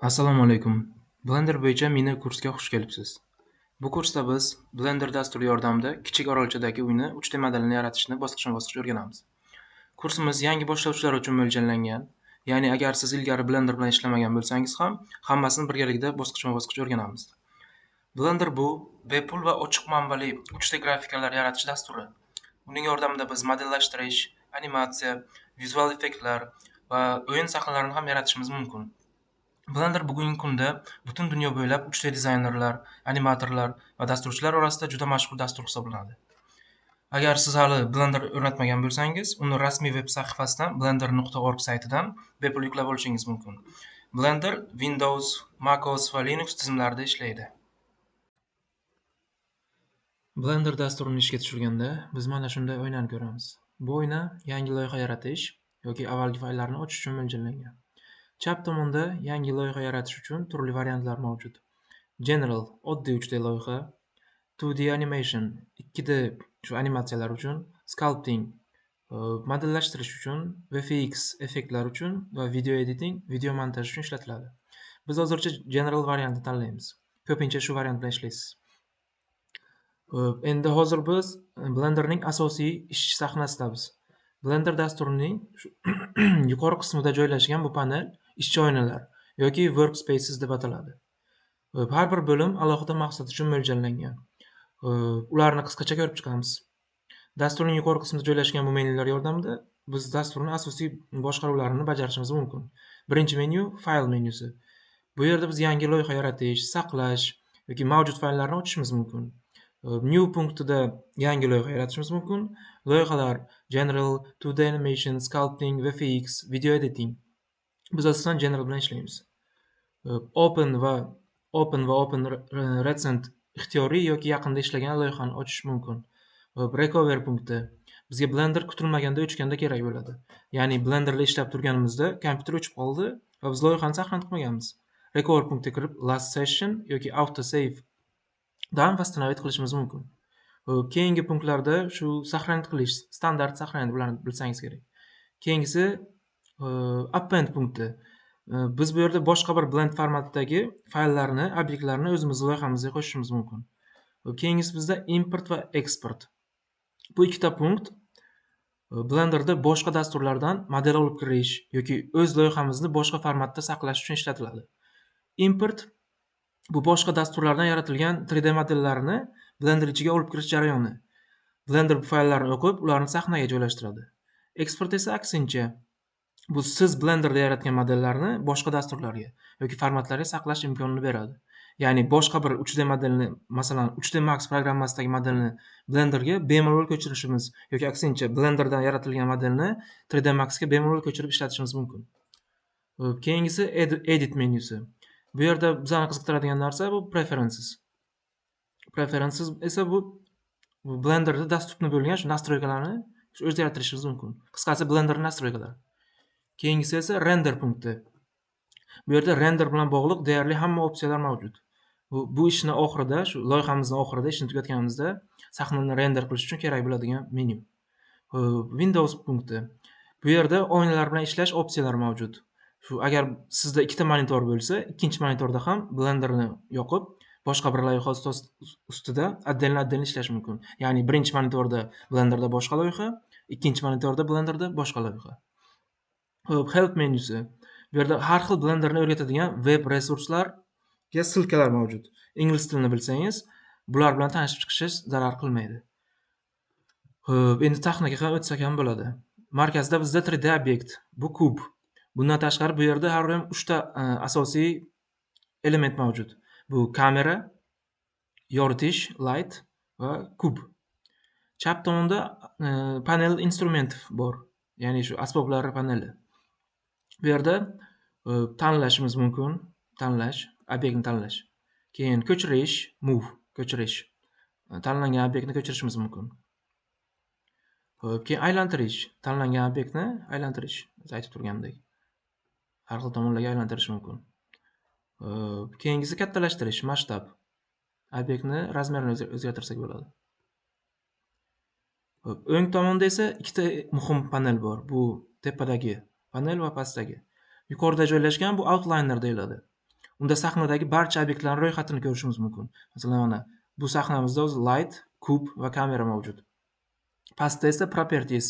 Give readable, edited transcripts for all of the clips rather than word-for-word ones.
Assalomu alaykum. Blender bo'yicha mini kursga xush kelibsiz. Bu kursda biz Blender dasturi yordamida kichik orolchadagi uyni 3D modelini yaratishni bosqichma-bosqich o'rganamiz. Kursimiz yangi boshlovchilar uchun mo'ljallangan. Ya'ni agar siz ilgari Blender bilan ishlamagan bo'lsangiz ham, hammasini birgalikda bosqichma-bosqich o'rganamiz. Blender bu bepul va ochiq manbali 3D grafikalar yaratish dasturi. Uning yordamida biz modellashtirish, animatsiya, vizual effektlar va o'yin sahnalarini ham yaratishimiz mumkin. Blender bugungi kunda butun dunyo bo'ylab 3D dizaynerlar, animatorlar va dasturchilar orasida juda mashhur dastur hisoblanadi. Agar siz hali Blender o'rnatmagan bo'lsangiz, uni rasmiy veb sahifasidan blender.org saytidan bepul yuklab olishingiz mumkin. Blender Windows, macOS va Linux tizimlarida ishlaydi. Blender dasturini ishga tushirganda biz mana shunday oynani ko'ramiz. Bu oyna yangi loyiha yaratish yoki avvalgi fayllarni ochish uchun mo'ljallangan. Chap tomonda yangi loyiha yaratish uchun turli variantlar mavjud. General oddiy 3D loyiha, 2D animation 2D shu animatsiyalar uchun, sculpting modellashtirish uchun, VFX effektlar uchun va video editing, video montaj uchun ishlatiladi. Biz hozircha General variantini tanlaymiz. Ko'pincha shu variant bilan ishlaysiz. Endi hozir biz Blenderning asosiy ish sahnasidamiz. Blender dasturining yuqori qismida joylashgan bu panel ishchi oynalar yoki workspaces deb ataladi. Har bir bo'lim alohida maqsad uchun mo'ljallangan. Ularni qisqacha ko'rib chiqamiz. Dasturning yuqori qismida joylashgan bu menyular yordamida biz dasturning asosiy boshqaruvlarini bajarishimiz mumkin. Birinchi menyu fayl menyusi. Bu yerda biz yangi loyiha yaratish, saqlash yoki mavjud fayllarni ochishimiz mumkin. New punktida yangi loyiha yaratishimiz mumkin. Loyihalar General, 2D animation, sculpting, VFX, video editing. Biz asosan General bilan ishlaymiz. Open va Open Recent ixtiyoriy yoki yaqinda ishlagan loyihani ochish mumkin. Recover punkti. Bizga Blender kutilmaganda o'chganda kerak bo'ladi. Ya'ni Blenderda ishlab turganimizda kompyuter o'chib qoldi va biz loyihani saqlanib qolmaganmiz. Recover punktiga kirib Last Session yoki Auto Save dan восстановить qilishimiz mumkin. Keyingi punktlarda shu сохранить qilish, standart сохранить, bularni bilsangiz kerak. Keyingisi Append punkti. Biz bu yerda boshqa bir blend formatidagi fayllarni, obyektlarni o'zimiz loyihamizga qo'shishimiz mumkin. Keyingisi bizda import va eksport. Bu ikkita punkt Blenderda boshqa dasturlardan model olib kirish yoki o'z loyihamizni boshqa formatda saqlash uchun ishlatiladi. Import bu boshqa dasturlardan yaratilgan 3D modellarni Blender ichiga olib kirish jarayoni. Blender bu fayllarni o'qib, ularni sahnaga joylashtiradi. Eksport esa aksincha, bu siz Blenderda yaratgan modellarni boshqa dasturlarga yoki formatlarga saqlash imkonini beradi. Ya'ni boshqa bir 3D modelni, masalan, 3D Max programmasidagi modelni Blenderga bemalol ko'chirishimiz yoki aksincha Blenderdan yaratilgan modelni 3D Maxga bemalol ko'chirib ishlatishimiz mumkin. Keyingisi Edit menyusi. Bu yerda bizani qiziqtiradigan narsa bu Preferences. Preferences esa bu Blenderda доступный bo'lgan shu настройка larni o'zgartirishimiz mumkin. Qisqasi, Blender настройка lari. Keyingisi esa render punkti. Bu yerda render bilan bog'liq deyarli hamma opsiyalar mavjud. Bu ishni oxirida, shu loyihamizni oxirida ishni tugatganimizda sahnani render qilish uchun kerak bo'ladigan menyu. Windows punkti. Bu yerda oynalar bilan ishlash opsiyalari mavjud. Shu agar sizda ikkita monitor bo'lsa, ikkinchi monitorda ham Blenderni yoqib, boshqa bir loyiha ustida отдельно-отдельно ishlash mumkin. Ya'ni birinchi monitorda Blenderda boshqa loyiha, ikkinchi monitorda Blenderda boshqa loyiha. Xo'p, Help menyusi. Bu yerda har xil Blenderni o'rgatadigan veb resurslarga ссылка lar mavjud. Ingliz tilini bilsangiz, bular bilan tanishib chiqishingiz zarar qilmaydi. Xo'p, endi sahnaga ham o'tsak ham bo'ladi. Markazda bizda 3D obyekt, bu kub. Bundan tashqari bu yerda har doim 3 ta asosiy element mavjud. Bu kamera, yoritish, light va kub. Chap tomonda panel инструментов bor. Ya'ni shu asboblar paneli. Bu yerda tanlashimiz mumkin. Tanlash, obyektni tanlash. Keyin ko'chirish, move, ko'chirish. Tanlangan obyektni ko'chirishimiz mumkin. Xo'p, keyin aylantirish, tanlangan obyektni aylantirish, o'zi aytib turgandek. Har xil tomonlarga aylantirish mumkin. Keyingisi kattalashtirish, masshtab. Obyektni размер ini o'zgartirsak bo'ladi. Xo'p, o'ng tomonda esa ikkita muhim panel bor. Bu tepadagi panel va pastdagi. Yuqorida joylashgan bu outliner deyiladi. Unda sahnadagi barcha obyektlarning ro'yxatini ko'rishimiz mumkin. Masalan, mana bu sahnamizda o'zi light, kub va kamera mavjud. Pastda esa properties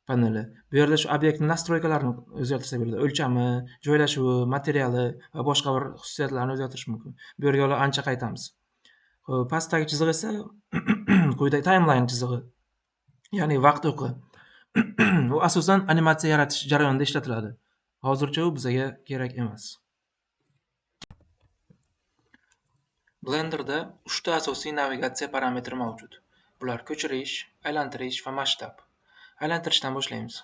paneli. Bu yerda shu obyektning nastroykalarini o'zgartirsak bo'ladi. O'lchami, joylashuvi, materiali va boshqa bir xususiyatlarni o'zgartirish mumkin. Bu yerga hali ancha qaytamiz. Xo'p, pastdagi chiziq esa quyidagi timeline chizig'i. Ya'ni vaqt o'qi. U asosan animatsiya yaratish jarayonida ishlatiladi. Hozircha u bizga kerak emas. Blenderda 3 ta asosiy navigatsiya parametri mavjud. Bular ko'chirish, aylantirish va masshtab. Aylantirishdan boshlaymiz.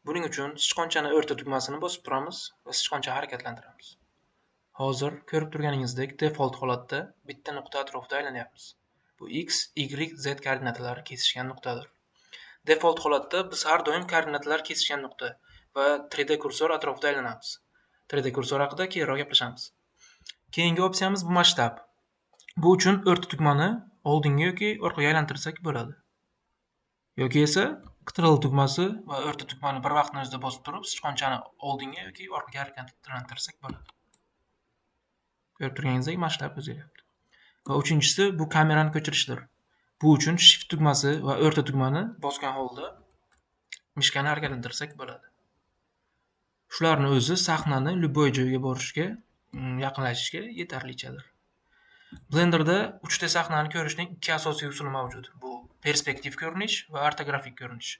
Buning uchun sichqonchani o'rta tugmasini bosib turamiz va sichqoncha harakatlantiramiz. Hozir ko'rib turganingizdek default holatda bitta nuqta atrofida aylanyapmiz. Bu x, y, z koordinatalari kesishgan nuqtadir. Default holatda biz har doim koordinatalar kesishgan nuqta va 3D kursor atrofida aylanamiz. 3D kursor haqida keyinroq gaplashamiz. Keyingi opsiyamiz bu masshtab. Bu uchun o'rta tugmani oldinga yoki orqaga aylantirsak bo'ladi. Yoki esa Ctrl tugmasi va o'rta tugmani bir vaqtning o'zida bosib turib, sichqonchani oldinga yoki orqaga harakatlantirsak bo'ladi. Ko'rib turganingizdek masshtab o'zgaryapti. Va uchinchisi bu kamerani ko'chirishdir. Bu uchun Shift tugmasi va o'rta tugmani bosgan holda mishkani harakatlantirsak bo'ladi. Shularning o'zi sahnani любой joyga borishga, yaqinlashishga yetarlichadir. Blenderda 3D sahnani ko'rishning 2 asosiy usuli mavjud. Bu perspektiv ko'rinish va ortografik ko'rinish.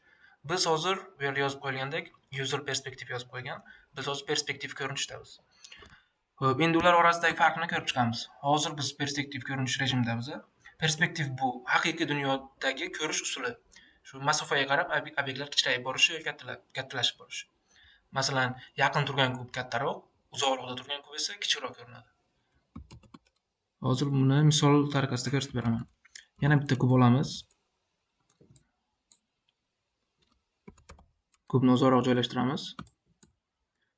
Biz hozir bu yerda yozib qo'yilgandek user perspektiv yozib qo'ygan. Biz hozir perspektiv ko'rinishdamiz. Xo'p, endi ular orasidagi farqni ko'rib chiqamiz. Hozir biz perspektiv ko'rinish rejimidamiz. Perspektiv bu haqiqiy dunyodagi ko'rish usuli. Shu masofaga qarab obyektlar kichrayib borishi yoki kattalashib borishi. Masalan, yaqin turgan kub kattaroq, uzoqroqda turgan kub esa kichikroq ko'rinadi. Hozir buni misol tariqasida ko'rsatib beraman. Yana bitta kub olamiz. Kubni uzoqroq joylashtiramiz.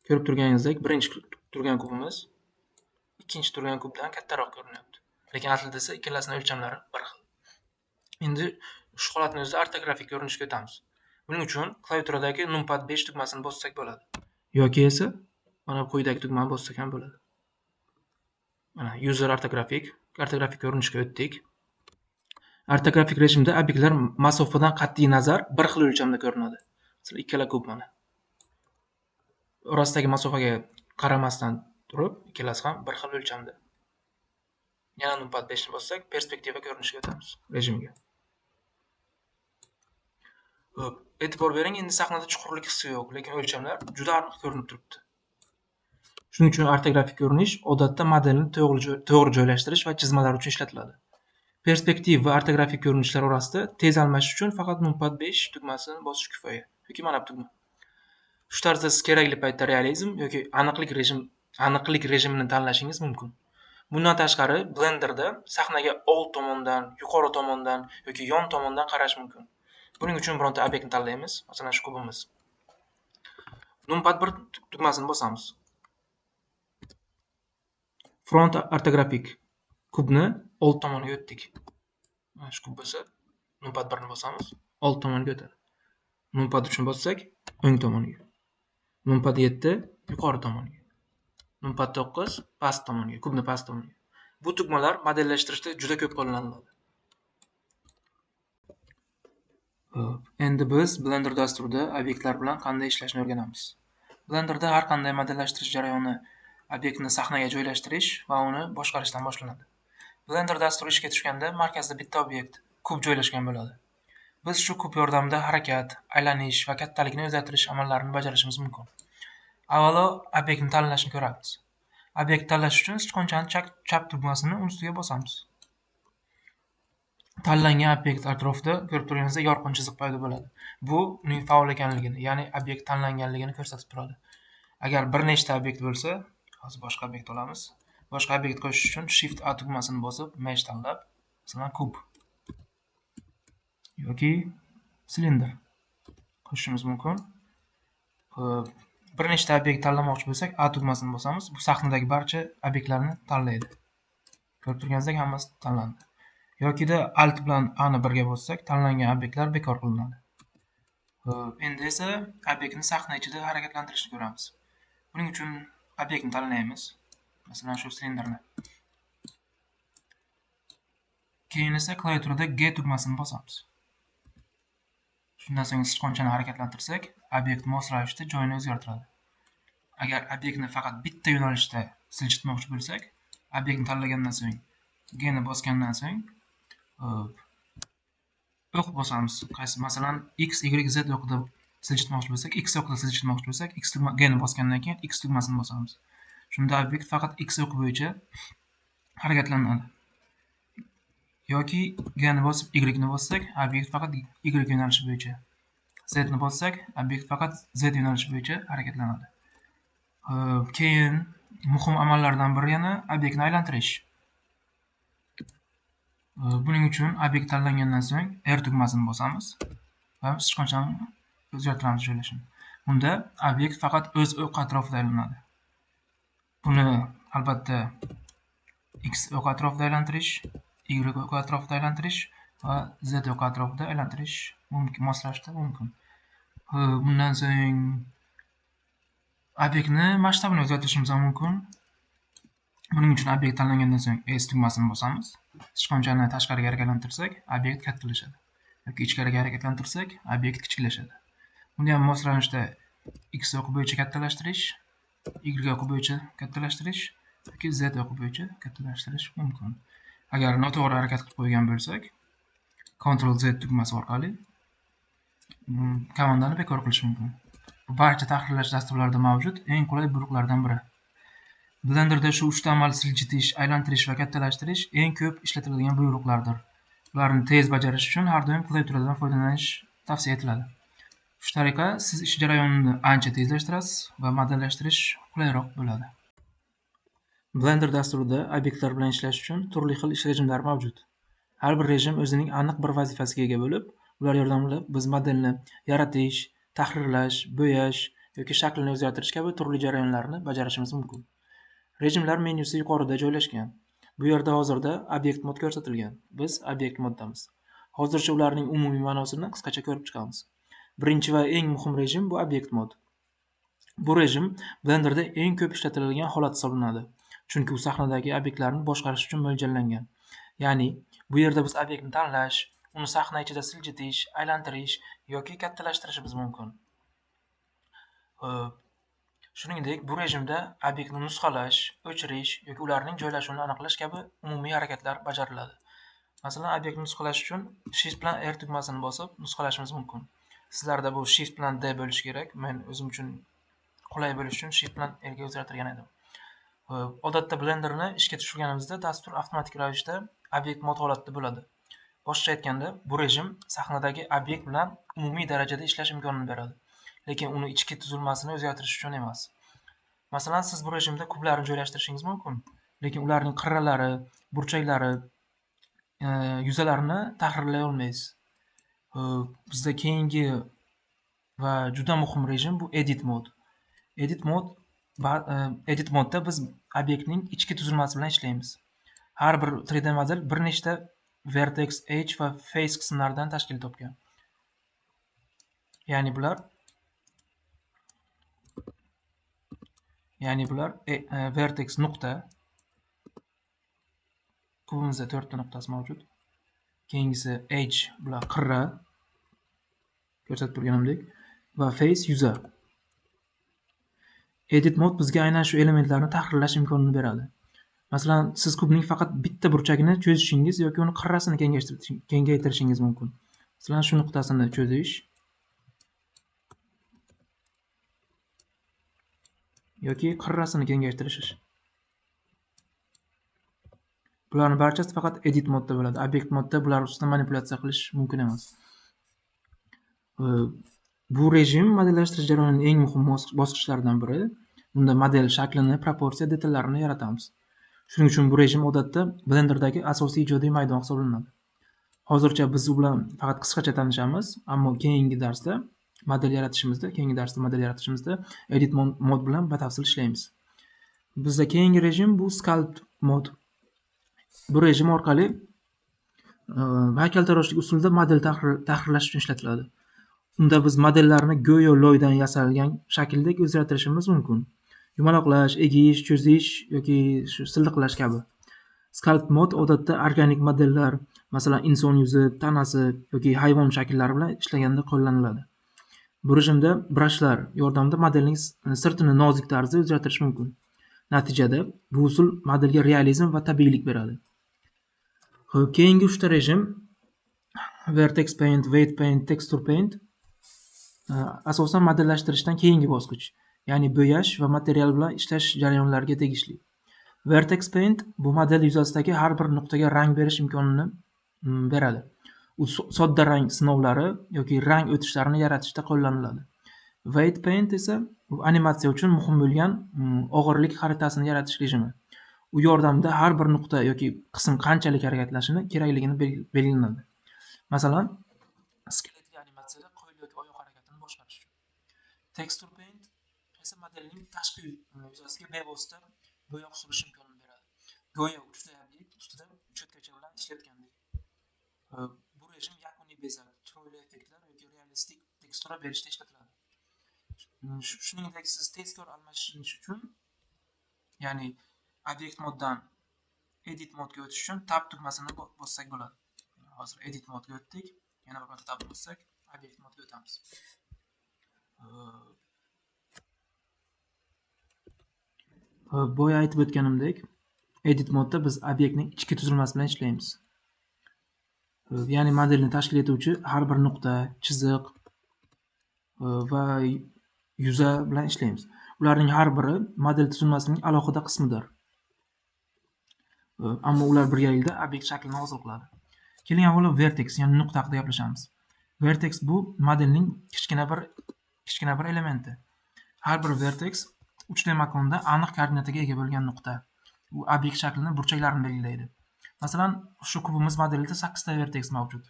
Ko'rib turganingizdek, birinchi turgan kubimiz ikkinchi turgan kubdan kattaroq ko'rinyapti. Lekin aslida esa ikkalasining o'lchamlari bir xil. Endi shu holatni o'zida ortografik ko'rinishga o'tamiz. Buning uchun klaviaturadagi numpad 5 tugmasini bossak bo'ladi. Yoki esa mana bu quyidagi tugmani bossak ham bo'ladi. Mana user ortografik, ortografik ko'rinishga o'tdik. Ortografik rejimda obyektlar masofadan qat'iy nazar bir xil o'lchamda ko'rinadi. Masalan, ikkala kub mana. Orasidagi masofaga qaramasdan turib, ikkalasi ham bir xil o'lchamda. Yana numpad 5 ni bossak, perspektiva ko'rinishiga o'tamiz rejimga. Xo'p, e'tibor bering, endi sahnada chuqurlik hissi yo'q, lekin o'lchamlar juda aniq ko'rinib turibdi. Shuning uchun ortografik ko'rinish odatda modelni to'g'ri joylashtirish va chizmalar uchun ishlatiladi. Perspektiv va ortografik ko'rinishlar orasida tez almashish uchun faqat numpad 5 tugmasini bosish kifoya yoki mana bu tugma. Shu tarzda siz kerakli paytda realizm yoki aniqlik rejimini tanlashingiz mumkin. Bundan tashqari Blenderda sahnaga old tomondan, yuqori tomondan yoki yon tomondan qarash mumkin. Buning uchun bironta obyektni tanlaymiz, masalan shu kubimiz. Numpad 1 tugmasini bosamiz. Front ortografik kubni old tomoniga o'tdik. Mana shu kub bo'lsa, numpad 1 ni bosamiz, old tomoniga o'tadi. Numpad 3 ni bossak, o'ng tomoniga. Numpad 7 yuqori tomoniga. Numpad 9 past tomoniga, kubni past tomoniga. Bu tugmalar modellashtirishda juda ko'p qo'llaniladi. Xo'p, endi biz Blender dasturida obyektlar bilan qanday ishlashni o'rganamiz. Blenderda har qanday modellashtirish jarayoni obyektni sahnaga joylashtirish va uni boshqarishdan boshlanadi. Blender dasturi ishga tushganda markazda bitta obyekt, kub joylashgan bo'ladi. Biz shu kub yordamida harakat, aylanish va kattalikni o'zgartirish amallarini bajarishimiz mumkin. Avvalo obyektni tanlashni ko'ramiz. Obyekt tanlash uchun sichqonchani chap tugmasini uning ustiga bosamiz. Tanlangan obyekt atrofida ko'rib turganingizdek yorqin chiziq paydo bo'ladi. Bu uning faol ekanligini, ya'ni obyekt tanlanganligini ko'rsatib turadi. Agar bir nechta obyekt bo'lsa, hozir boshqa obyekt olamiz. Boshqa obyekt qo'shish uchun Shift A tugmasini bosib, mesh tanlab, masalan, kub yoki silindr qo'shishimiz mumkin. Xo'p, bir nechta obyekt tanlamoqchi bo'lsak, A tugmasini bosamiz. Bu sahnadagi barcha obyektlarni tanlaydi. Ko'rib turganingizdek hammasi tanlandi. Yokida Alt bilan A ni birga bossak, tanlangan obyektlar bekor qilinadi. Xo'p, endi esa obyektni sahna ichida harakatlantirishni ko'ramiz. Buning uchun obyektni tanlaymiz. Masalan, shu silindrni. Keyin esa klaviaturada G tugmasini bosamiz. Shundan so'ng sichqonchani harakatlantirsak, obyekt mos ravishda joyini o'zgartiradi. Agar obyektni faqat bitta yo'nalishda siljitmoqchi bo'lsak, obyektni tanlagandan so'ng G ni bosgandan so'ng o'q bosamiz. Qaysi, masalan, X, Y, Z o'qida siljitmoqchi bo'lsak, X o'qida siljitmoqchi bo'lsak, X tugma, G ni bosgandan keyin X tugmasini bosamiz. Shunda obyekt faqat X o'qi bo'yicha harakatlanadi. Yoki G ni bosib Y ni bossak, obyekt faqat Y yo'nalishi bo'yicha. Z ni bossak, obyekt faqat Z yo'nalishi bo'yicha harakatlanadi. Keyin muhim amallardan biri yana obyektni aylantirish. Buning uchun obyekt tanlangandan so'ng R tugmasini bosamiz va sichqonchani o'zgartiramiz joylashini. Bunda obyekt faqat o'z o'qi atrofida aylanadi. Buni albatta X o'qi atrofida aylantirish, Y o'qi atrofida aylantirish va Z o'qi atrofida aylantirish mumkin, moslashda mumkin. Bundan so'ng obyektni masshtabini o'zgartirishimiz ham mumkin. Buning uchun obyekt tanlangandan so'ng S tugmasini bosamiz. Sichqonchani tashqariga harakatlantirsak, obyekt kattalashadi. Yoki ichkariga harakatlantirsak, obyekt kichiklashadi. Buni ham mos ravishda X o'qi bo'yicha kattalashtirish, Y o'qi bo'yicha kattalashtirish yoki Z o'qi bo'yicha kattalashtirish mumkin. Agar noto'g'ri harakat qilib qo'ygan bo'lsak, Ctrl Z tugmasi orqali komandani bekor qilish mumkin. Bu barcha tahrirlash dasturlarida mavjud eng qulay buyruqlardan biri. Blenderda shu uchta amal siljitish, aylantirish va kattalashtirish eng ko'p ishlatiladigan buyruqlardir. Ularni tez bajarish uchun har doim klaviaturadan foydalanish tavsiya etiladi. Shu tariqa siz ish jarayonini ancha tezlashtirasiz va modellashtirish qulayroq bo'ladi. Blender dasturida obyektlar bilan ishlash uchun turli xil ish rejimlari mavjud. Har bir rejim o'zining aniq bir vazifasiga ega bo'lib, ular yordamida biz modelni yaratish, tahrirlash, bo'yash yoki shaklini o'zgartirish kabi turli jarayonlarni bajarishimiz mumkin. Rejimlar menyusi yuqorida joylashgan. Bu yerda hozirda obyekt mod ko'rsatilgan. Biz obyekt moddamiz. Hozircha ularning umumiy ma'nosini qisqacha ko'rib chiqamiz. Birinchi va eng muhim rejim bu obyekt mod. Bu rejim Blenderda eng ko'p ishlatiladigan holat hisoblanadi. Chunki u sahnadagi obyektlarni boshqarish uchun mo'ljallangan. Ya'ni bu yerda biz obyektni tanlash, uni sahna ichida siljitish, aylantirish yoki kattalashtirishimiz mumkin. Shuningdek, bu rejimda obyektni nusxalash, o'chirish yoki ularning joylashuvini aniqlash kabi umumiy harakatlar bajariladi. Masalan, obyektni nusxalash uchun Shift bilan R tugmasini bosib nusxalashimiz mumkin. Sizlarda bu Shift bilan D bo'lishi kerak. Men o'zim uchun qulay bo'lishi uchun Shift bilan R ga o'zgartirgan edim. Odatda Blenderni ishga tushirganimizda dastur avtomatik ravishda obyekt mod holatida bo'ladi. Boshqacha aytganda, bu rejim sahnadagi obyekt bilan umumiy darajada ishlash imkonini beradi, lekin uni ichki tuzilmasini o'zgartirish uchun emas. Masalan, siz bu rejimda kublarni joylashtirishingiz mumkin, lekin ularning qirralari, burchaklari, yuzalarini tahrirlay olmaysiz. Bizda keyingi va juda muhim rejim bu edit mod. Edit mod edit modda biz obyektning ichki tuzilmasi bilan ishlaymiz. Har bir 3D model bir nechta vertex, edge va face qismlaridan tashkil topgan. Ya'ni bular vertex nuqta, kubimizda 4 ta nuqtasi mavjud. Keyingisi edge, bular qirra, ko'rsatib turganimdek, va face yuza. Edit mod bizga aynan shu elementlarni tahrirlash imkonini beradi. Masalan, siz kubning faqat bitta burchagini cho'zishingiz yoki uni qirrasini kengaytirishingiz mumkin. Masalan, shu nuqtasini cho'zish yoki qirrasini kengaytirish. Bularning barchasi faqat edit modda bo'ladi. Obyekt modda bular ustida manipulyatsiya qilish mumkin emas. Bu rejim modellashtirish jarayonining eng muhim bosqichlaridan biri. Bunda model shaklini, proporsiya detallarini yaratamiz. Shuning uchun bu rejim odatda Blenderdagi asosiy ijodiy maydon hisoblanadi. Hozircha biz u bilan faqat qisqacha tanishamiz, ammo keyingi darsda model yaratishimizda, edit mod bilan batafsil ishlaymiz. Bizda keyingi rejim bu sculpt mod. Bu rejim orqali haykaltaroshlik usulida model tahrirlash uchun ishlatiladi. Unda biz modellarni go'yo loydan yasalgan shakldek o'zgartirishimiz mumkin. Yumaloqlash, egish, cho'zish yoki shu silliqlash kabi. Sculpt mode odatda organik modellar, masalan, inson yuzi, tanasi yoki hayvon shakllari bilan ishlaganda qo'llaniladi. Bu rejimda brushlar yordamida modelning sirtini nozik tarzda o'zgartirish mumkin. Natijada bu usul modelga realizm va tabiiylik beradi. Xo'p, keyingi uchta rejim Vertex Paint, Weight Paint, Texture Paint asosan modellashtirishdan keyingi bosqich, ya'ni bo'yash va material bilan ishlash jarayonlariga tegishli. Vertex Paint bu model yuzasidagi har bir nuqtaga rang berish imkonini beradi. U sodda rang sinovlari yoki rang o'tishlarini yaratishda qo'llaniladi. Weight Paint esa bu animatsiya uchun muhim bo'lgan og'irlik xaritasini yaratish rejimi. U yordamida har bir nuqta yoki qism qanchalik harakatlanishini kerakligini belgilanadi. Masalan, skeletli animatsiyada qo'l yoki oyoq harakatini boshqarish uchun. Texture Paint esa modelning tashqi yuzasiga bevosita bo'yoq surish imkonini beradi. Go'yo 3D obyekt ustida cho'tkacha bilan ishlayotgandek. Bu rejim yakuniy bezak, chiroyli effektlar yoki realistik tekstura berishda ishlatiladi. Shuningdek, siz tezkor almashinish uchun, ya'ni obyekt moddan edit modga o'tish uchun tab tugmasini bossak bo'ladi. Hozir edit modga o'tdik, yana bir marta tab bossak, obyekt modga o'tamiz. Boya aytib o'tganimdek, edit modda biz obyektning ichki tuzilmasi bilan ishlaymiz. Ya'ni modelni tashkil etuvchi har bir nuqta, chiziq va yuza bilan ishlaymiz. Ularning har biri model tuzilmasining alohida qismidir. Ammo ular birgalikda obyekt shaklini hosil qiladi. Keling, avvalo vertex, ya'ni nuqta haqida gaplashamiz. Vertex bu modelning kichkina bir elementi. Har bir vertex 3D makonda aniq koordinataga ega bo'lgan nuqta. U obyekt shaklini burchaklarini belgilaydi. Masalan, shu kubimiz modelida 8 ta vertex mavjud.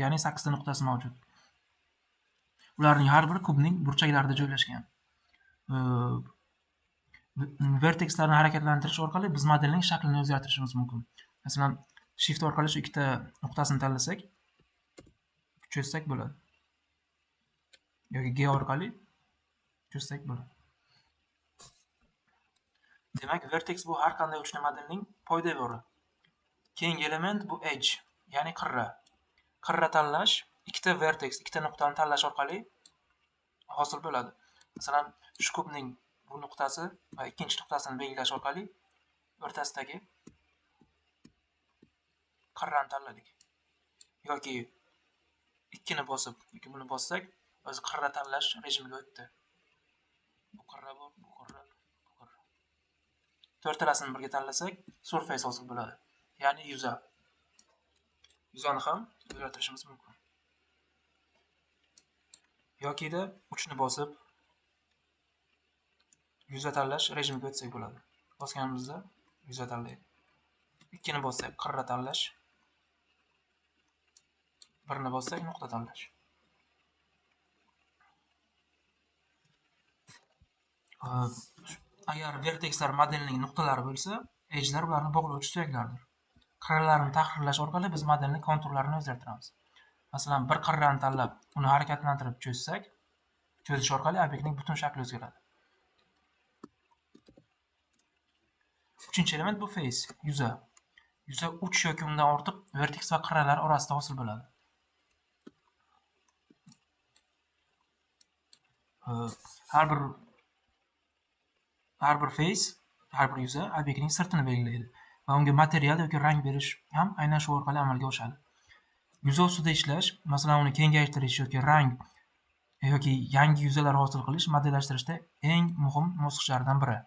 Ya'ni 8 ta nuqtasi mavjud. Ularning har biri kubning burchaklarida joylashgan. Vertexlarni harakatlantirish orqali biz modelning shaklini o'zgartirishimiz mumkin. Masalan, shift orqali shu ikkita nuqtasini tanlasak, cho'zsak bo'ladi. Yoki G orqali cho'zsak bo'ladi. Demak, vertex bu har qanday 3D modelning poydevori. Keyingi element bu edge, ya'ni qirra. Qirra tanlash ikkita vertex, ikkita nuqtani tanlash orqali hosil bo'ladi. Masalan, shu kubning bu nuqtasi va ikkinchi nuqtasini belgilash orqali o'rtasidagi qirrani tanladik. Yoki ikkini bosib, yoki buni bossak, o'zi qirra tanlash rejimiga o'tdi. Bu qirra bor, bu qirra, bu qirra. To'rttalasini birga tanlasak, surface hosil bo'ladi. Ya'ni yuza. Yuzani ham o'zgartirishimiz mumkin. Yokida 3ni bosib yuza tanlash rejimiga o'tsak bo'ladi. Bosganimizda yuza tanlaydi. 2ni bossak qirra tanlash, 1ni bossak nuqta tanlash. Agar vertexlar modelning nuqtalari bo'lsa, edge'lar ularni bog'lovchi suyaklardir. Qirralarni tahrirlash orqali biz modelning konturlarini o'zgartiramiz. Masalan, bir qirrani tanlab, uni harakatlantirib cho'zsak, cho'zish orqali obyektning butun shakli o'zgaradi. Uchinchi element bu face, yuza. Yuza 3 yoki undan ortiq vertex va qirralar orasida hosil bo'ladi. Har bir face, har bir yuza obyektning sirtini belgilaydi va unga material yoki rang berish ham aynan shu orqali amalga oshadi. Yuza ustida ishlash, masalan, uni kengaytirish yoki rang yoki yangi yuzalar hosil qilish modellashtirishda eng muhim bosqichlardan biri.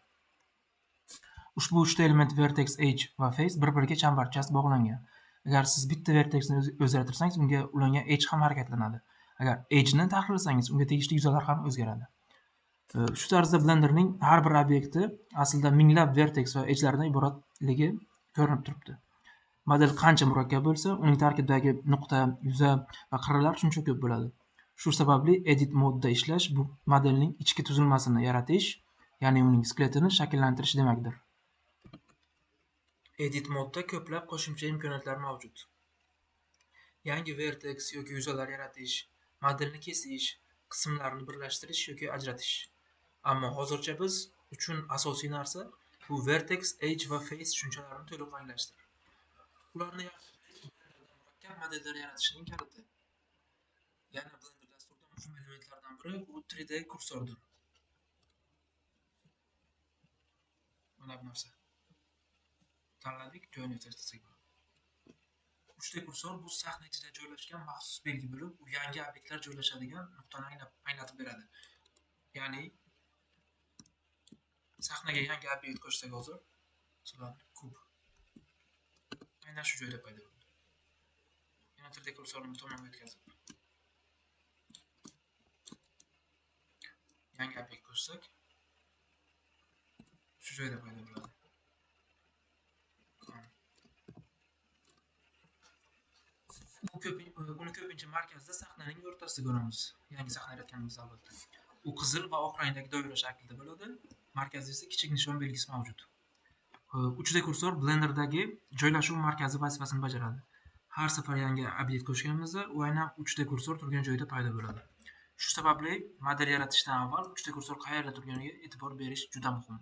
Ushbu uchta element vertex, edge va face bir-biriga chambarchas bog'langan. Agar siz bitta vertexni o'zgartirsangiz, unga ulangan edge ham harakatlanadi. Agar edge'ni tahrirlasangiz, unga tegishli yuzalar ham o'zgaradi. Shu tarzda Blenderning har bir obyekti aslida minglab vertex va edge'lardan iboratligi ko'rinib turibdi. Model qancha murakkab bo'lsa, uning tarkibidagi nuqta, yuza va qirralar shuncha ko'p bo'ladi. Shu sababli edit modda ishlash bu modelning ichki tuzilmasini yaratish, ya'ni uning skeletini shakllantirish demakdir. Edit modda ko'plab qo'shimcha imkoniyatlar mavjud. Yangi vertex yoki yuzalar yaratish, modelni kesish, qismlarni birlashtirish yoki ajratish. Ammo hozircha biz uchun asosiy narsa bu vertex, edge va face tushunchalarini to'liq anglashdir. Ularni yaxshi bilish Blenderda murakkab modellar yaratishning kaliti. Yana Blender dasturida muhim elementlardan biri bu 3D kursordir. Mana bu narsa. Tanladik, joyini o'zgartirsak bo'ladi. 3D kursor bu sahna ichida joylashgan maxsus belgi bo'lib, u yangi obyektlar joylashadigan nuqtani anglatib beradi. Ya'ni sahnaga yangi obyekt qo'shsak hozir, masalan, kub aynan shu joyda paydo bo'ladi. Yana 3D kursorni bu tomonga o'tkazib, yangi obyekt qo'shsak, shu joyda paydo bo'ladi. Uni ko'pincha markazda sahnaning o'rtasida ko'ramiz. Yangi sahna yaratganimizda albatta. U qizil va oq rangdagi doira shaklida bo'ladi. Markazda esa kichik nishon belgisi mavjud. 3D kursor Blenderdagi joylashuv markazi vazifasini bajaradi. Har safar yangi obyekt qo'shganimizda u aynan 3D kursor turgan joyda paydo bo'ladi. Shu sababli model yaratishdan avval 3D kursor qayerda turganiga e'tibor berish juda muhim.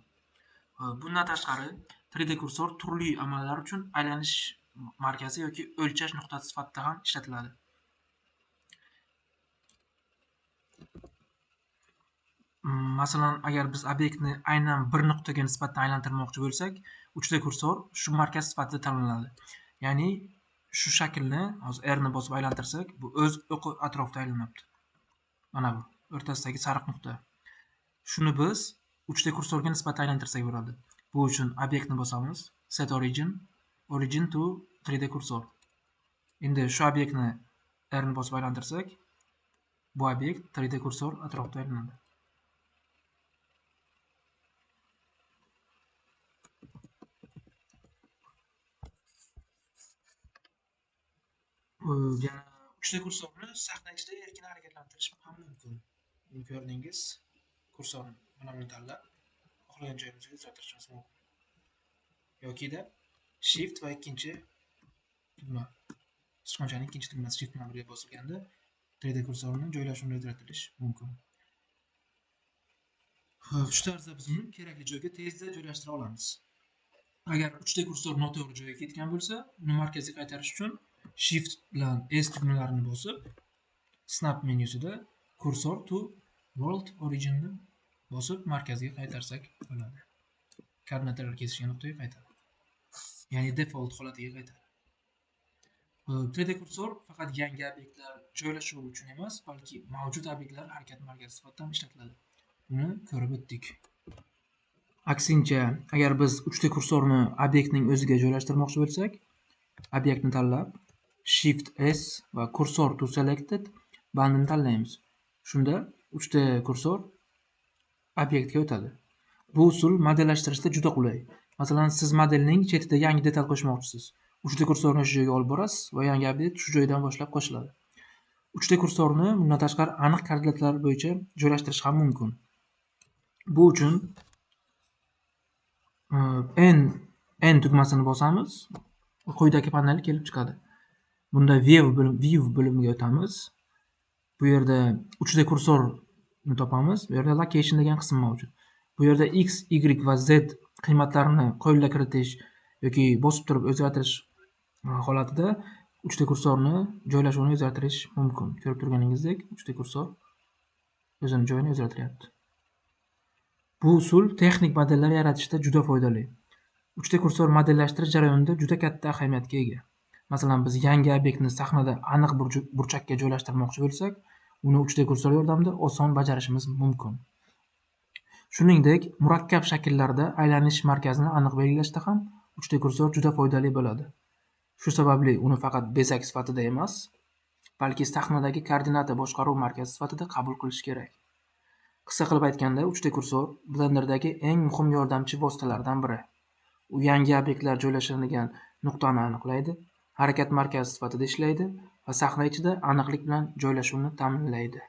Bundan tashqari 3D kursor turli amallar uchun aylanish markazi yoki o'lchash nuqtasi sifatida ham ishlatiladi. Masalan, agar biz obyektni aynan bir nuqtaga nisbatan aylantirmoqchi bo'lsak, 3D kursor shu markaz sifatida tanlanadi. Ya'ni shu shaklni hozir R ni bosib aylantirsak, bu o'z o'qi atrofida aylanadi. Mana bu o'rtasidagi sariq nuqta. Shuni biz 3D kursorga nisbatan aylantirsak bo'ladi. Bu uchun obyektni bosamiz, set origin, origin to 3D kursor. Endi shu obyektni R ni bosib aylantirsak, bu obyekt 3D kursor atrofida aylanadi. Yana 3D kursorni sahna ichida erkin harakatlantirish ham mumkin. Buni ko'rdingiz, kursorni mana buni tanlab, xohlagan joyimizga o'zgartirishimiz mumkin. Yokida Shift va ikkinchi tugma, sichqonchaning ikkinchi tugmasi Shift bilan birga bosilganda 3D kursorni joylashuvini o'zgartirish mumkin. Xo'p, shu tarzda biz uni kerakli joyga tezda joylashtira olamiz. Agar 3D kursor noto'g'ri joyga ketgan bo'lsa, uni markazga qaytarish uchun Shift bilan S tugmalarini bosib, Snap menyusida Cursor to World Origin'ni bosib markazga qaytarsak bo'ladi. Koordinatalar kesishgan nuqtaga qaytadi. Ya'ni default holatiga qaytadi. 3D kursor faqat yangi obyektlar joylashuvi uchun emas, balki mavjud obyektlar harakat markazi sifatida ham ishlatiladi. Buni ko'rib o'tdik. Aksincha, agar biz 3D kursorni obyektning o'ziga joylashtirmoqchi bo'lsak, obyektni tanlab Shift S va Cursor to Selected bandini tanlaymiz. Shunda 3D kursor obyektga o'tadi. Bu usul modellashtirishda juda qulay. Masalan, siz modelning chetida yangi detal qo'shmoqchisiz. 3D kursorni shu joyga olib borasiz va yangi obyekt shu joydan boshlab qo'shiladi. 3D kursorni bundan tashqari aniq koordinatlar bo'yicha joylashtirish ham mumkin. Bu uchun N tugmasini bosamiz, quyidagi panel kelib chiqadi. Bunda View bo'limiga o'tamiz. Bu yerda 3D kursorni topamiz. Bu yerda Location degan qism mavjud. Bu yerda X, Y va Z qiymatlarini qo'lda kiritish yoki bosib turib o'zgartirish holatida 3D kursorni joylashuvini o'zgartirish mumkin. Ko'rib turganingizdek, 3D kursor o'zini joyini o'zgartiryapti. Bu usul texnik modellar yaratishda juda foydali. 3D kursor modellashtirish jarayonida juda katta ahamiyatga ega. Masalan, biz yangi obyektni sahnada aniq burchakka joylashtirmoqchi bo'lsak, uni 3D kursor yordamida oson bajarishimiz mumkin. Shuningdek, murakkab shakllarda aylanish markazini aniq belgilashda ham 3D kursor juda foydali bo'ladi. Shu sababli uni faqat bezak sifatida emas, balki sahnadagi koordinata boshqaruv markazi sifatida qabul qilish kerak. Qisqa qilib aytganda, 3D kursor Blenderdagi eng muhim yordamchi vositalardan biri. U yangi obyektlar joylashadigan nuqtani aniqlaydi, harakat markazi sifatida ishlaydi va sahna ichida aniqlik bilan joylashuvni ta'minlaydi.